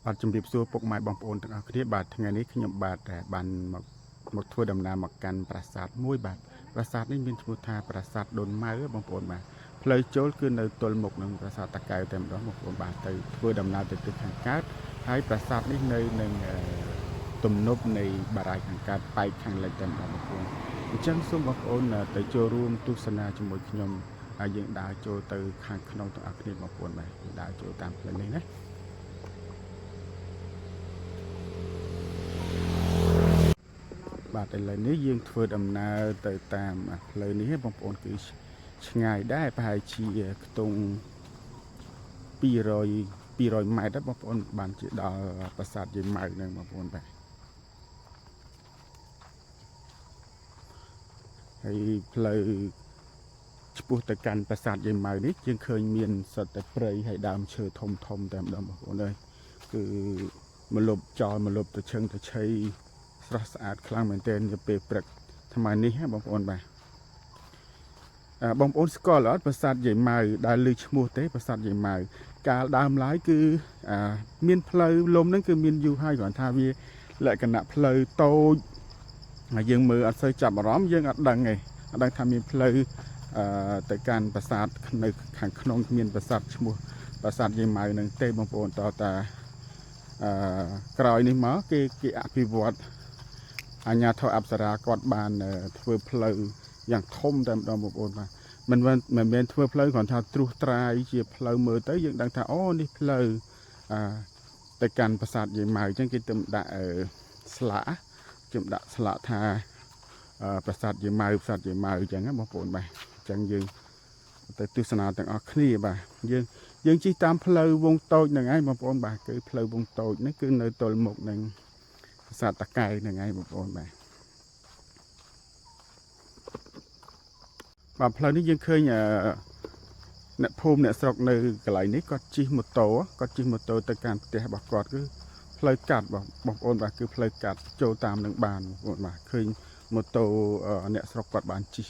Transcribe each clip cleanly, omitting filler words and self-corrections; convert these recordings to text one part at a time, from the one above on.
បាទជំរាបសួរពុកម៉ែបងប្អូនទាំងអស់គ្នាបាទថ្ងៃនេះខ្ញុំបាទបានមកមកធ្វើដំណើរមកកាន់ប្រាសាទមួយបាទប្រាសាទនេះមានឈ្មោះថាប្រាសាទដូនម៉ៅបងប្អូនបាទផ្លូវចូលគឺនៅទល់មុខនឹងប្រាសាទតាកែវតែម្ដងបងប្អូនបាទទៅធ្វើដំណើរទៅទិសខាងកើតហើយប្រាសាទនេះនៅនឹងទំនប់នៃបារាយខាងកើតប៉ែកខាងលិចតែម្ដងបងប្អូនអញ្ចឹងសូមបងប្អូនទៅចូលរួមទស្សនាជាមួយខ្ញុំហើយយើងដើរចូលទៅខាងក្នុងទាំងអស់គ្នាបងប្អូនបាទយើងដើរចូលតាមផ្លូវនេះណា បាទឥឡូវនេះយើងធ្វើដំណើរទៅតាមផ្លូវនេះបងប្អូនគឺឆ្ងាយដែរប្រហែលជាខ្ទង់200 200ម៉ែត្រដែរបងប្អូនបានជាដល់ប្រាសាទយាយម៉ៅហ្នឹងបងប្អូនបាទហើយផ្លូវឆ្ពោះទៅកាន់ប្រាសាទយាយម៉ៅនេះយើងឃើញមានសត្វតែព្រៃហើយដើមឈើធំធំតែម្ដងបងប្អូនអើយគឺមលុបចោលមលុបទៅឈឹងទៅឆីស្រស់ស្អាតខ្លាំងមែនទែននៅពេលព្រឹកថ្មនេះហ៎បងប្អូនបាទ បងប្អូនស្គាល់អត់ប្រាសាទយាយម៉ៅដែលឮឈ្មោះទេប្រាសាទយាយម៉ៅកាលដើមឡើយគឺមានផ្លូវលំហ្នឹងគឺមានយូរហើយគ្រាន់ថាវាលក្ខណៈផ្លូវតូចហើយយើងមើលអត់សូវចាប់អារម្មណ៍យើងអត់ដឹងទេអត់ដឹងថាមានផ្លូវទៅកាន់ប្រាសាទនៅខាងក្នុងមានប្រាសាទឈ្មោះប្រាសាទយាយម៉ៅហ្នឹងទេបងប្អូនតតាអឺក្រោយនេះមកគេគេអភិវឌ្ឍអាជ្ញាធរអប្សរាគាត់បានធ្វើផ្លូវយ៉ាងធំតែម្ដងបងប្អូនបាទ មិនមែនមិនមែនធ្វើផ្លូវគ្រាន់ថាត្រួសត្រាយជាផ្លូវមើលទៅយើងដឹងថាអូនេះផ្លូវអាទៅកាន់ប្រាសាទយាយម៉ៅអញ្ចឹងគេទៅដាក់ស្លាកគេដាក់ស្លាកថាប្រាសាទយាយម៉ៅប្រាសាទយាយម៉ៅអញ្ចឹងណាបងប្អូនបាទអញ្ចឹងយើងទៅទស្សនាទាំងអស់គ្នាបាទយើងយើងជិះតាមផ្លូវវងតូចហ្នឹងឯងបងប្អូនបាទគឺផ្លូវវងតូចហ្នឹងគឺនៅទល់មុខនឹងប្រាសាទតាកែវហ្នឹងឯងបងប្អូនបាទបាទផ្លូវនេះយើងឃើញអឺ អ្នកភូមិអ្នកស្រុកនៅកន្លែងនេះគាត់ជិះម៉ូតូគាត់ជិះម៉ូតូទៅកាន់ផ្ទះរបស់គាត់គឺផ្លូវកាត់បងបងប្អូនបាទគឺផ្លូវកាត់ចូលតាមនឹងបានបងប្អូនបាទឃើញម៉ូតូអ្នកស្រុកគាត់បានជិះ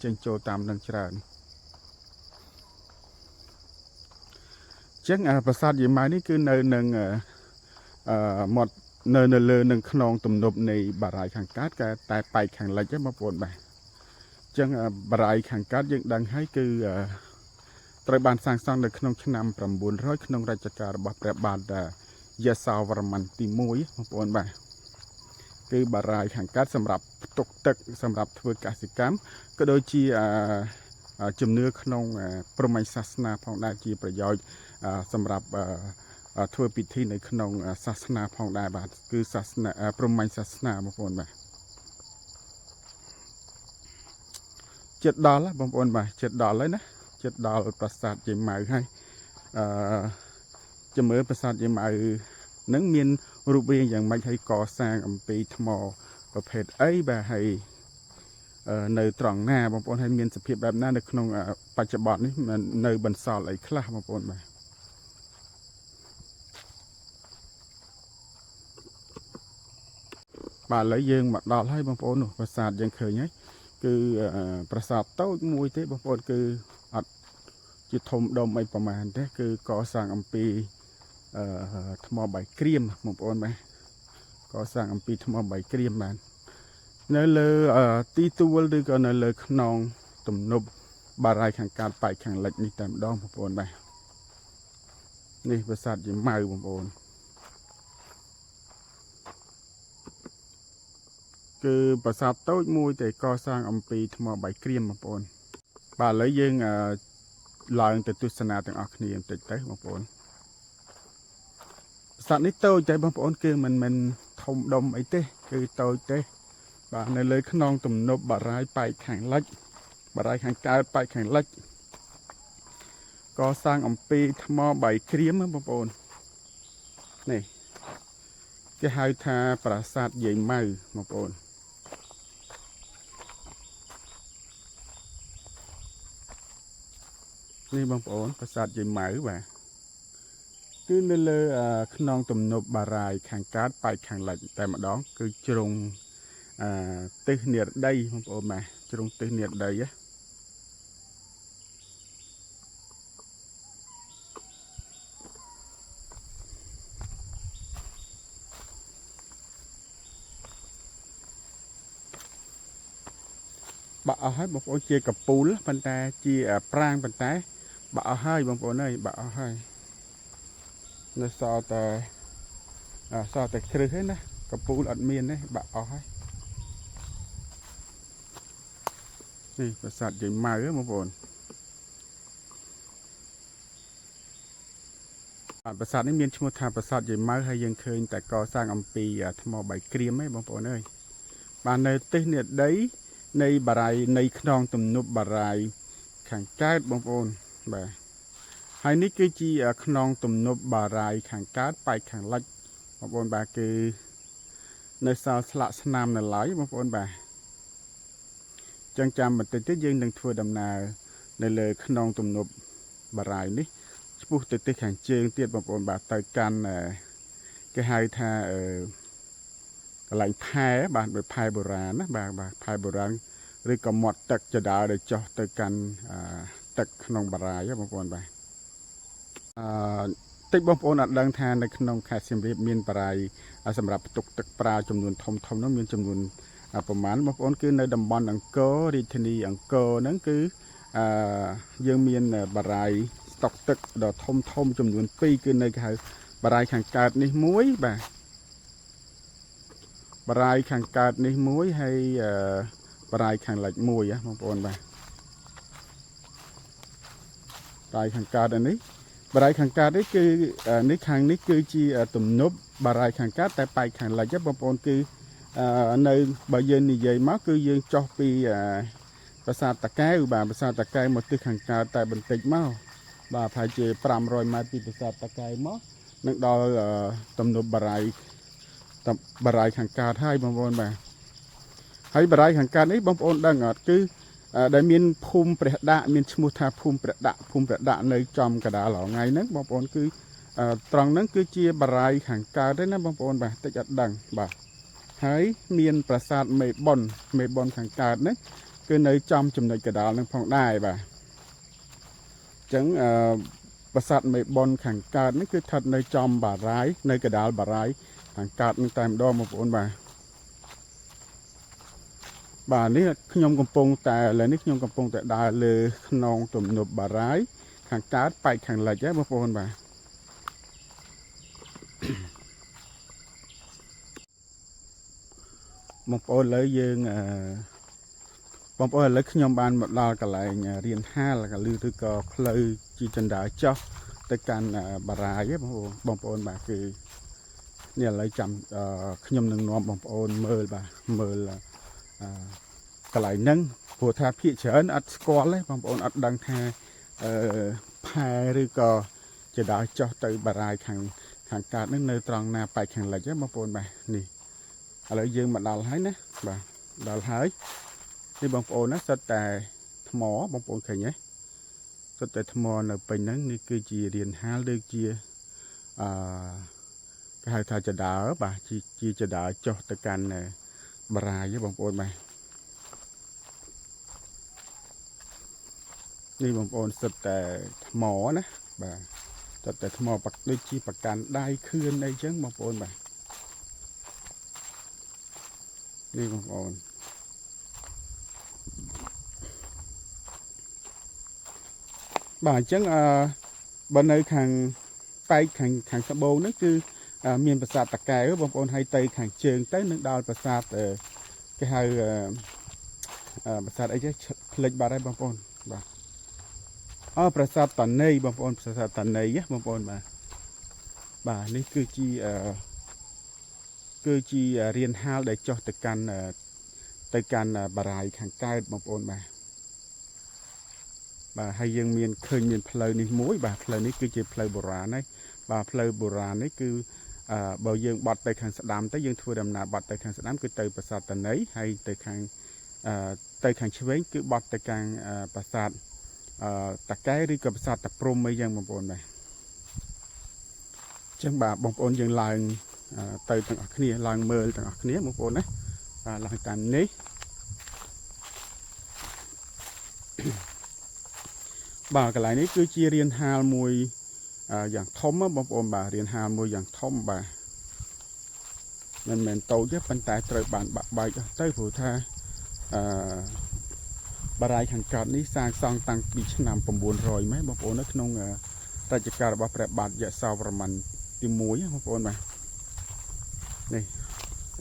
ចេញចូលតាមនឹងច្រើនអញ្ចឹងប្រាសាទយាយម៉ៅនេះគឺនៅនឹងអឺមាត់នៅនៅលើនឹងខ្នងទំនប់នៃបារាយខាងកើតតែតែប៉ែកខាងលិចហ្នឹងបងប្អូនបាទអញ្ចឹងបារាយខាងកើតយើងដឹងហើយគឺត្រូវបានសាងសង់នៅក្នុងឆ្នាំ900ក្នុងរជ្ជកាលរបស់ព្រះបាទយសោវរ្ម័នទី1បងប្អូនបាទគឺបារាយខាងកើតសម្រាប់ផ្ទុកទឹកសម្រាប់ធ្វើកសិកម្មក៏ដូចជាជំនឿក្នុងព្រហ្មញ្ញសាសនាផងដែរជាប្រយោជន៍សម្រាប់ធ្វើពិធីនៅក្នុងសាសនាផងដែរបាទគឺសាសនាព្រហ្មញ្ញសាសនាបងប្អូនបាទចិត្តដល់បងប្អូនបាទចិត្តដល់ហើយណាចិត្តដល់ប្រាសាទយាយម៉ៅហើយអឺជំរឿប្រាសាទយាយម៉ៅនឹងមានរូបរាងយ៉ាងម៉េចហើយកសាងអំពីថ្មប្រភេទអីបាទហើយនៅត្រង់ណាបងប្អូនហើយមានសភាពបែបណានៅក្នុងបច្ចុប្បន្ននេះនៅបន្សល់អីខ្លះបងប្អូនបាទបាទឥឡូវយើងមកដល់ហើយបងប្អូននោះប្រាសាទយើងឃើញហើយគឺប្រាសាទតូចមួយទេបងប្អូនគឺអត់ជាធំដុំអីប្រហែលទេគឺកសាងអំពីអឺថ្មបាយក្រៀមបងប្អូនបាទកសាងអំពីថ្មបាយក្រៀមបាទនៅលើទីទួលឬក៏នៅលើខ្នងទំនប់បារាយខាងកើតប៉ែកខាងលិចនេះតែម្ដងបងប្អូនបាទនេះប្រាសាទយាយម៉ៅបងប្អូនគឺប្រាសាទតូចមួយតែកសាងអំពីថ្មបាយក្រៀមបងប្អូនបាទឥឡូវយើងឡើងទៅទស្សនាទាំងអស់គ្នាបន្តិចទៅបងប្អូនប្រាសាទនេះតូចតែបងប្អូនគឺមិនមិនធំដុំអីទេគឺតូចទេបាទនៅលើខ្នងទំនប់បារាយប៉ែកខាងលិចបារាយខាងកើតប៉ែកខាងលិចកសាងអំពីថ្មបាយក្រៀមបងប្អូននេះគេហៅថាប្រាសាទយាយម៉ៅបងប្អូននេះបងប្អូនប្រាសាទយាយម៉ៅបាទគឺនៅលើខ្នងទំនប់បារាយខាងកើតប៉ែកខាងលិចតែម្ដងគឺជ្រុងទិសនិរដីបងប្អូនបាទជ្រុងទិសនិរដីណា បាក់អស់ហើយបងប្អូនជាកពូលប៉ុន្តែជាប្រាង្គប៉ុន្តែបាក់អស់ហើយបងប្អូនអើយបាក់អស់ហើយនៅសល់តែសល់តែគ្រឹះឯណាកពូលអត់មានទេបាក់អស់ហើយនេះប្រាសាទយាយម៉ៅបងប្អូនបាទប្រាសាទនេះមានឈ្មោះថាប្រាសាទយាយម៉ៅហើយយើងឃើញតែកសាងអំពីថ្មបាយក្រៀមឯងបងប្អូនអើយបាទនៅទិសនិដីនៃបារាយនៃខ្នងទំនប់បារាយខាងកើតបងប្អូនបាទហើយនេះគឺជាខ្នងទំនប់បារាយខាងកើតប៉ែកខាងលិចបងប្អូនបាទគឺនៅសល់ស្លាកស្នាមនៅឡើយបងប្អូនបាទចឹងចាំបន្តិចទៀតយើងនឹងធ្វើដំណើរនៅលើខ្នងទំនប់បារាយនេះឆ្ពោះទៅទិសខាងជើងទៀតបងប្អូនបាទទៅកាន់គេហៅថាអឺកន្លែងផែបាទដូចផែបុរាណណាបាទបាទផែបុរាណឬក៏មាត់ទឹកចដើដែលចុះទៅកាន់ទឹកក្នុងបារាយបងប្អូនបាទអឺតិចបងប្អូនអត់ដឹងថានៅក្នុងខេត្តសៀមរាបមានបារាយសម្រាប់ផ្ទុកទឹកប្រើចំនួនធំធំនោះមានចំនួនប្រមាណបងប្អូនគឺនៅតំបន់អង្គររាជធានីអង្គរហ្នឹងគឺអឺយើងមានបារាយស្តុកទឹកដ៏ធំធំចំនួន2គឺនៅគេហៅបារាយខាងកើតនេះមួយបាទបារាយខាងកើតនេះមួយហើយបារាយខាងលិចមួយណាបងប្អូនបាទបារាយខាងកើតនេះបារាយខាងកើតនេះគឺនេះខាងនេះគឺជាទំនប់បារាយខាងកើតតែប៉ែកខាងលិចបងប្អូនគឺនៅបើយើងនិយាយមកគឺយើងចុះពីប្រាសាទតាកែវបាទប្រាសាទតាកែវមកទិសខាងកើតតែបន្តិចមកបាទប្រហែលជា500ម៉ែត្រពីប្រាសាទតាកែវមកនឹងដល់ទំនប់បារាយបារាយខាងកើតហើយបងប្អូនបាទហើយបារាយខាងកើតនេះបងប្អូនដឹងអត់គឺដែលមានភូមិព្រះដាក់មានឈ្មោះថាភូមិព្រះដាក់ភូមិព្រះដាក់នៅចំកណ្ដាលរថ្ងៃហ្នឹងបងប្អូនគឺត្រង់ហ្នឹងគឺជាបារាយខាងកើតទេណាបងប្អូនបាទតិចអត់ដឹងបាទហើយមានប្រាសាទមេបុនមេបុនខាងកើតហ្នឹងគឺនៅចំចំណុចកណ្ដាលហ្នឹងផងដែរបាទអញ្ចឹងអឺប្រាសាទមេបុនខាងកើតនេះគឺស្ថិតនៅចំបារាយនៅកណ្ដាលបារាយខាងកើតនឹងតែម្ដងបងប្អូនបាទបាទនេះខ្ញុំកំពុងតែឥឡូវនេះខ្ញុំកំពុងតែដើរលើខ្នងទំនប់បារាយខាងកើតប៉ែកខាងលិចហ៎បងប្អូនបាទ បងប្អូនឥឡូវយើងអឺបងប្អូនឥឡូវខ្ញុំបានមកដល់កន្លែងរៀនហាលកលឺឬក៏ផ្លូវជាចណ្ដើចោះទៅកាន់បារាយបងប្អូនបងប្អូនបាទគឺនេះឥឡូវចាំខ្ញុំនឹងនាំបងប្អូនមើលបាទមើលអឺកន្លែងហ្នឹងព្រោះថាភាកច្រើនអត់ស្គាល់ទេបងប្អូនអត់ដឹងថាអឺផែឬក៏ចណ្ដើចោះទៅបារាយខាងខាងកើតហ្នឹងនៅត្រង់ណាប៉ែកខាងលិចហ៎បងប្អូនបាទនេះឥឡូវយើងមកដល់ហើយណាបាទដល់ហើយនេះបងប្អូនណាសិតតែថ្មបងប្អូនឃើញទេសិតតែថ្មនៅពេញហ្នឹងនេះគឺជារៀនហាលឬជាអឺគេហៅថាចដើបាទជាជាចដើចុះទៅកាន់បារាយបងប្អូនបាទនេះបងប្អូនសិតតែថ្មណាបាទសិតតែថ្មបាក់ដូចជាប្រកាន់ដៃខឿនអីចឹងបងប្អូនបាទនេះបងប្អូនបាទអញ្ចឹងអឺបើនៅខាងប៉ែកខាងខាងត្បូងហ្នឹងគឺមានប្រាសាទតាកែវបងប្អូនហើយទៅខាងជើងទៅនឹងដល់ប្រាសាទគេហៅប្រាសាទអីចេះភ្លេចបាត់ហើយបងប្អូនបាទអប្រាសាទតានីបងប្អូនប្រាសាទតានីបងប្អូនបាទបាទនេះគឺជាគឺជារៀនហាលដែលចុះទៅកាន់ទៅកាន់បារាយខាងកើតបងប្អូនបាទបាទហើយយើងមានឃើញមានផ្លូវនេះមួយបាទផ្លូវនេះគឺជាផ្លូវបុរាណហើយបាទផ្លូវបុរាណនេះគឺអឺបើយើងបត់ទៅខាងស្ដាំទៅយើងធ្វើដំណើរបត់ទៅខាងស្ដាំគឺទៅប្រាសាទតានីហើយទៅខាងអឺទៅខាងឆ្វេងគឺបត់ទៅខាងប្រាសាទអឺតាកែឬក៏ប្រាសាទតាព្រំអីចឹងបងប្អូនបាទអញ្ចឹងបាទបងប្អូនយើងឡើងទៅទាំងអស់គ្នាឡើងមើលទាំងអស់គ្នាបងប្អូនណាបាទឡើងតាមនេះ បាទកន្លែងនេះគឺជារៀនហាលមួយយ៉ាងធំបងប្អូនបាទរៀនហាលមួយយ៉ាងធំបាទមិនមែនតូចទេប៉ុន្តែត្រូវបានបាក់បែកអស់ទៅព្រោះថាអឺ បារាយខាងកើតនេះសាងសង់តាំងពីឆ្នាំ900ម៉េះបងប្អូននៅក្នុងរជ្ជកាលរបស់ព្រះបាទយសោវរ្ម័នទី1បងប្អូនបាទនេះ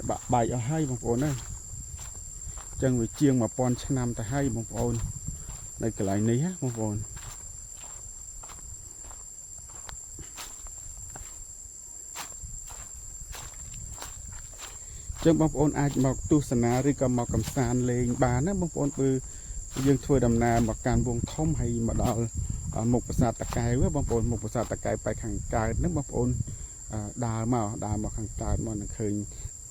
បាក់បែកអស់ហើយបងប្អូនណាអញ្ចឹងវាជាង1000ឆ្នាំទៅហើយបងប្អូននៅកន្លែងនេះណាបងប្អូន ចឹងបងប្អូនអាចមកទស្សនាឬក៏មកកំសាន្តលេងបានណាបងប្អូនគឺយើងធ្វើដំណើរមកកាន់វងធំហើយមកដល់មុខប្រាសាទតាកែវបងប្អូនមុខប្រាសាទតាកែវបែកខាងកើតហ្នឹងបងប្អូនដើរមកដើរមកខាងកើតមកនឹងឃើញ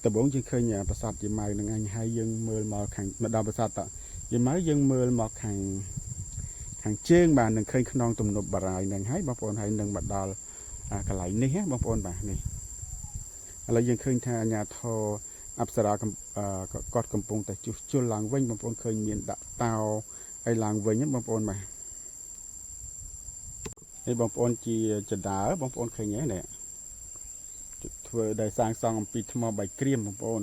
ដំបូងយើងឃើញប្រាសាទយាម៉ៅហ្នឹងឯងហើយយើងមើលមកខាងមកដល់ប្រាសាទតាយាម៉ៅយើងមើលមកខាងខាងជើងបាទនឹងឃើញខ្នងទំនប់បារាយហ្នឹងហើយបងប្អូនហើយនឹងមកដល់កន្លែងនេះណាបងប្អូនបាទនេះឥឡូវយើងឃើញថាអាញាធរ អប្សរាកំអឺគាត់កំពុងតែជួសជុលឡើងវិញបងប្អូនឃើញមានដាក់តោឲ្យឡើងវិញហ្នឹងបងប្អូនបាទនេះបងប្អូនជាចដើបងប្អូនឃើញទេនេះធ្វើដែលសាងសង់អំពីថ្មបាយក្រៀមបងប្អូន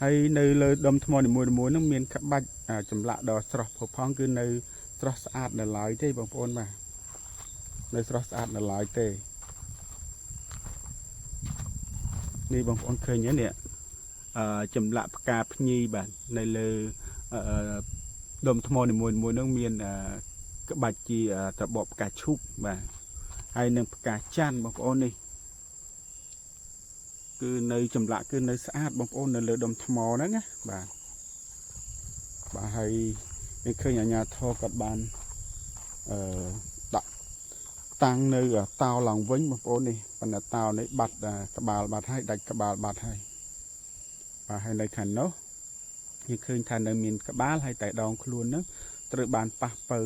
ហើយនៅលើដុំថ្មនីមួយៗហ្នឹងមានក្បាច់ចម្លាក់ដ៏ស្រស់ផូរផង់គឺនៅស្រស់ស្អាតនៅឡើយទេបងប្អូនបាទនៅស្រស់ស្អាតនៅឡើយទេនេះបងប្អូនឃើញទេនេះអឺចម្លាក់ផ្កាភ្ញីបាទនៅលើអឺដុំថ្មនីមួយៗហ្នឹងមានក្បាច់ជាត្របកផ្កាឈូកបាទហើយនឹងផ្កាច័ន្ទបងប្អូននេះគឺនៅចម្លាក់គឺនៅស្អាតបងប្អូននៅលើដុំថ្មហ្នឹងណាបាទបាទហើយយើងឃើញអាជ្ញាធរគាត់បានអឺដាក់តាំងនៅតោឡើងវិញបងប្អូននេះប៉ុន្តែតោនេះបាត់ក្បាលបាត់ហើយដាច់ក្បាលបាត់ហើយបាទហើយនៅខាងនោះយើងឃើញថានៅមានក្បាលហើយតែដងខ្លួនហ្នឹងត្រូវបានប៉ះពៅ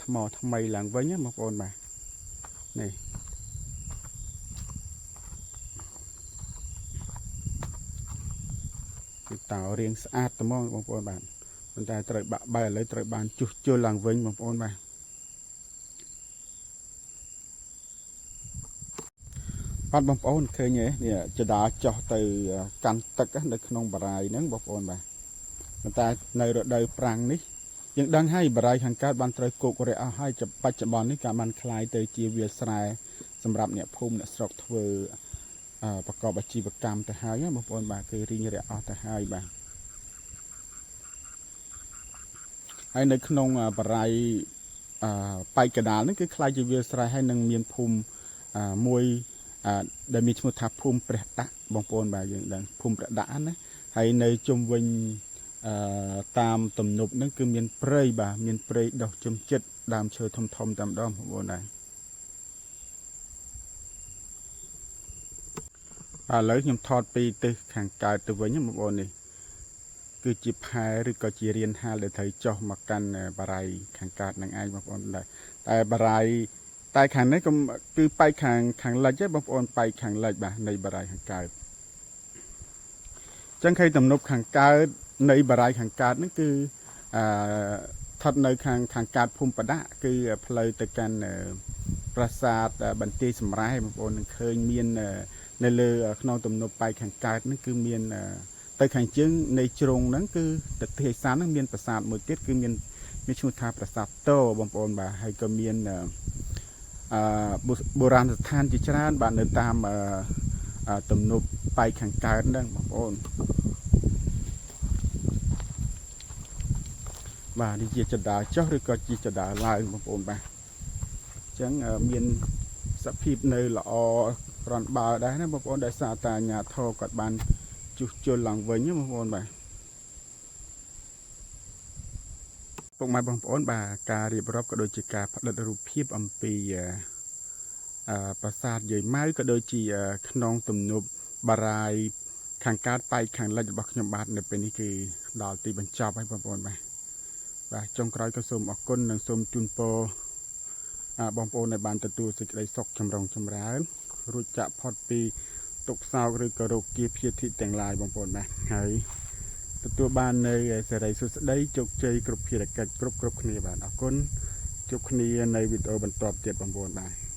ថ្មថ្មីឡើងវិញណាបងប្អូនបាទនេះគឺតោរៀងស្អាតត្មងបងប្អូនបាទប៉ុន្តែត្រូវបាក់បែកឥឡូវត្រូវបានជួសជុលឡើងវិញបងប្អូនបាទបាទបងប្អូនឃើញទេនេះចដាចោះទៅកាន់ទឹកនៅក្នុងបារាយហ្នឹងបងប្អូនបាទប៉ុន្តែនៅរដូវប្រាំងនេះយើងដឹងហើយបារាយខាងកើតបានត្រូវគោករះអស់ហើយបច្ចុប្បន្ននេះក៏បានក្លាយទៅជាវាលស្រែសម្រាប់អ្នកភូមិអ្នកស្រុកធ្វើប្រកបអាជីវកម្មទៅហើយណាបងប្អូនបាទគឺរីងរាក់អស់ទៅហើយបាទហើយនៅក្នុងបារាយប៉ែកកដាលហ្នឹងគឺក្លាយជាវាលស្រែហើយនឹងមានភូមិមួយដែលមានឈ្មោះថាភូមិព្រះដាក់បងប្អូនបាទយើងដឹងភូមិព្រះដាក់ណាហើយនៅជុំវិញអឺតាមទំនប់ហ្នឹងគឺមានព្រៃបាទមានព្រៃដុះជុំចិត្តដើមឈើធំធំតាមដងបងប្អូនដែរបាទឥឡូវខ្ញុំថតពីទិសខាងកើតទៅវិញបងប្អូននេះគឺជាផែឬក៏ជារានហាលដែលត្រូវចុះមកកាន់បារាយខាងកើតនឹងឯងបងប្អូនដែរតែបារាយតែខាងនេះក៏គឺប៉ែកខាងខាងលិចទេបងប្អូនប៉ែកខាងលិចបាទនៃបារាយខាងកើតចឹងឃើញទំនប់ខាងកើតនៃបារាយខាងកើតហ្នឹងគឺអឺស្ថិតនៅខាងខាងកើតភូមិបដាក់គឺផ្លូវទៅកាន់ប្រាសាទបន្ទាយសម្រែបងប្អូននឹងឃើញមាននៅលើខ្នងទំនប់ប៉ែកខាងកើតហ្នឹងគឺមានទៅខាងជើងនៃជ្រុងហ្នឹងគឺទិសឦសានហ្នឹងមានប្រាសាទមួយទៀតគឺមានមានឈ្មោះថាប្រាសាទតោបងប្អូនបាទហើយក៏មានអឺបុរាណស្ថានជាច្រើនបាទនៅតាមទំនប់ប៉ែកខាងកើតហ្នឹងបងប្អូនបាទនេះជាចដាចុះឬក៏ជាចដាឡើងបងប្អូនបាទអញ្ចឹងមានសភាពនៅល្អគ្រាន់បើដែរណាបងប្អូនដោយសារតែអាញាធរគាត់បានជួសជុលឡើងវិញណាបងប្អូនបាទពុកម៉ែបងប្អូនបាទការរៀបរាប់ក៏ដូចជាការផ្ដិតរូបភាពអំពីអឺប្រាសាទយាយម៉ៅក៏ដូចជាក្នុងទំនប់បារាយខាងកើតប៉ែកខាងលិចរបស់ខ្ញុំបាទនៅពេលនេះគឺដល់ទីបញ្ចប់ហើយបងប្អូនបាទបាទចុងក្រោយក៏សូមអរគុណនិងសូមជូនពរបងប្អូនដែលបានទទួលសេចក្តីសុខចម្រុងចម្រើនរួចចាក់ផុតពីទុក្ខសោកឬក៏រោគាព្យាធិទាំងឡាយបងប្អូនបាទហើយទទួលបាននៅសេរីសុស្ដីជោគជ័យគ្រប់ភារកិច្ចគ្រប់គ្រប់គ្នាបាទអរគុណជួបគ្នានៅវីដេអូបន្ទាប់ទៀតបងប្អូនបាទ។